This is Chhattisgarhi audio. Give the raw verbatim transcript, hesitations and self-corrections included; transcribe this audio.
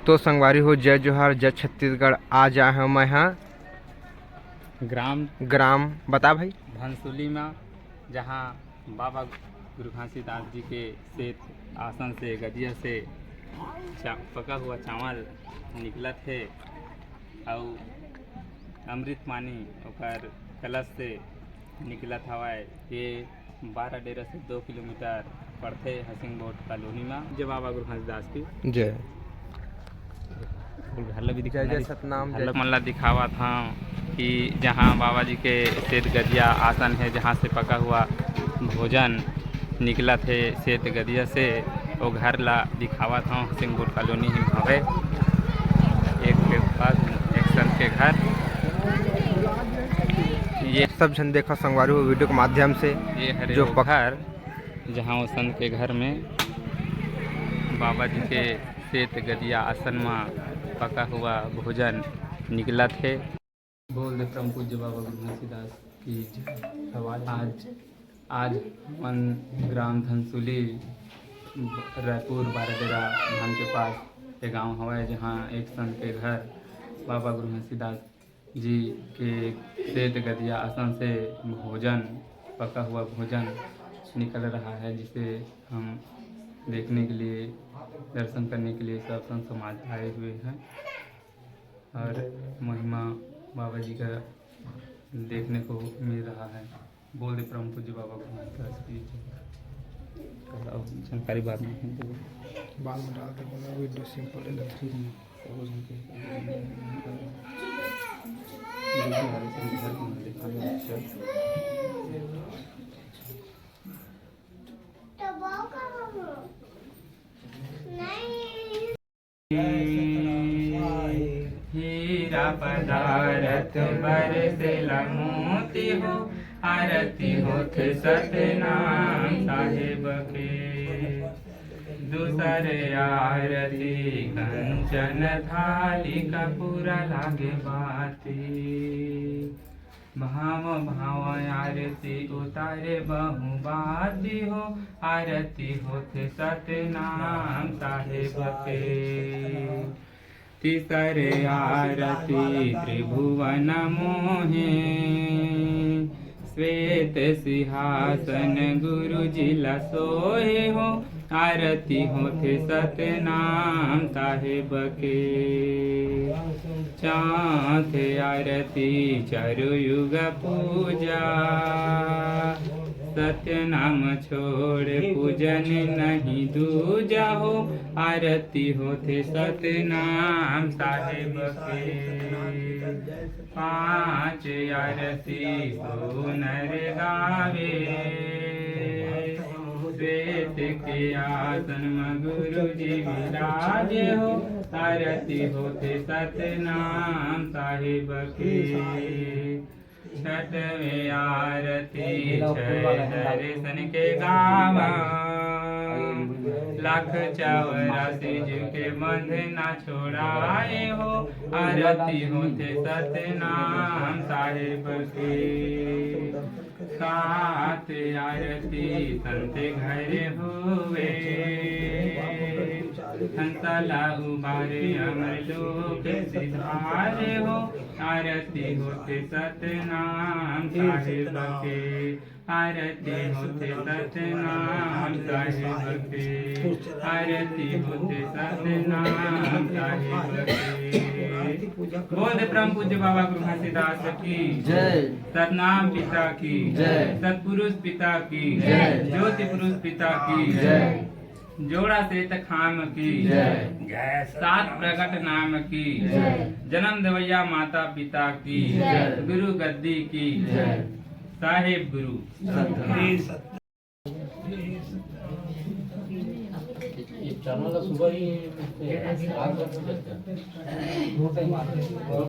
तो संगवारी हो, जय जोहार, जय छत्तीसगढ़। आज आए हंव मैं हा ग्राम ग्राम बता भाई। धनसुली में, जहाँ बाबा गुरु घासीदास जी के श्वेत आसन से, गदिया से चा-, पका हुआ चावल निकलत हे, अउ अमृत पानी ओकर कलश से निकलत हवय। ये बाराडेरा से दो किलोमीटर पड़थे हसिंगबोट कॉलोनी मा। जय बाबा गुरु घासीदास की जय। बोल, घर ला भी दिखा जय, जय सतनाम, घर ला जय। मन ला दिखावत हंव कि जहाँ बाबा जी के श्वेत गदिया आसन हे, जहाँ से पका हुआ भोजन निकलत हे श्वेत गदिया से, ओ घर ला दिखावत हंव। हसिंगबोट कॉलोनी ही हवे, एक के पास एक संत के घर। ये सब झन देखा संगवारी हो वीडियो के माध्यम से, ये हरे जो वो पक- घर, जहाँ वो संत के घर में बाबा जी के श्वेत गदिया आसन मा पका हुआ भोजन निकलत हे। बोल दे परम पूज्य बाबा गुरु घासीदास की जय। आज, आज हमन ग्राम धनसुली, रायपुर बाराडेरा धाम के पास ये गांव हवय, जहां एक संत के घर बाबा गुरु घासीदास जी के श्वेत गदिया आसन से भोजन, पका हुआ भोजन निकल रहा है, जिसे हम देखने के लिए, दर्शन करने के लिए सब संत समाज आए हुए हैं। और महिमा बाबा जी का देखने को मिल रहा है। बोल दे परम पूज्य बाबा गुरु घासीदास की जय। और जानकारी बाद में हम देंगे। बाद में डाल देंगे ना, वीडियो सिंपल है। हीरा पदारथ बरसेला मोती हो, आरती होथे सतनाम साहेब के। दूसरे आरती कंचन थाली, कपूरा लागे बाती। भाव भाव आरती उतारे बहु बाती हो, आरती होथे सतनाम साहेब के। तीसरे आरती त्रिभुवन मोहे, श्वेत सिंहासन गुरु जी ला सोहे हो, आरती होथे सतनाम साहेब के। चौथे आरती चारों युग पूजा, सतनाम छोड़ पूजन नहीं दूजा हो, आरती होथे सतनाम साहेब के। पांच आरती सोनर गावे, श्वेत के आसन म गुरु जी विराजे हो, आरती होथे सतनाम साहेब के। छठवे आरती छै दर्शन के गावा, लाख चौरासी जुग के बंधना छोड़ाए हो, आरती होथे सतनाम साहेब के। सात आरती संत घर होवे, हंसा ला उबारे अमर लोक सिधारे हो, आरती होथे सतनाम साहेब के। आरती होथे सतनाम साहेब के, आरती होथे सतनाम साहेब के। बोल दे परम पूज्य बाबा गुरु घासीदास की जय। सतनाम पिता की जय। सतपुरुष पिता की जय। ज्योति पुरुष पिता की जय। जोड़ा श्वेत खाम की जय। सात प्रगट नाम की जय। जन्म देवैया माता पिता की जय। गुरु गद्दी की जय। साहेब गुरु। ये चैनल सुबह ही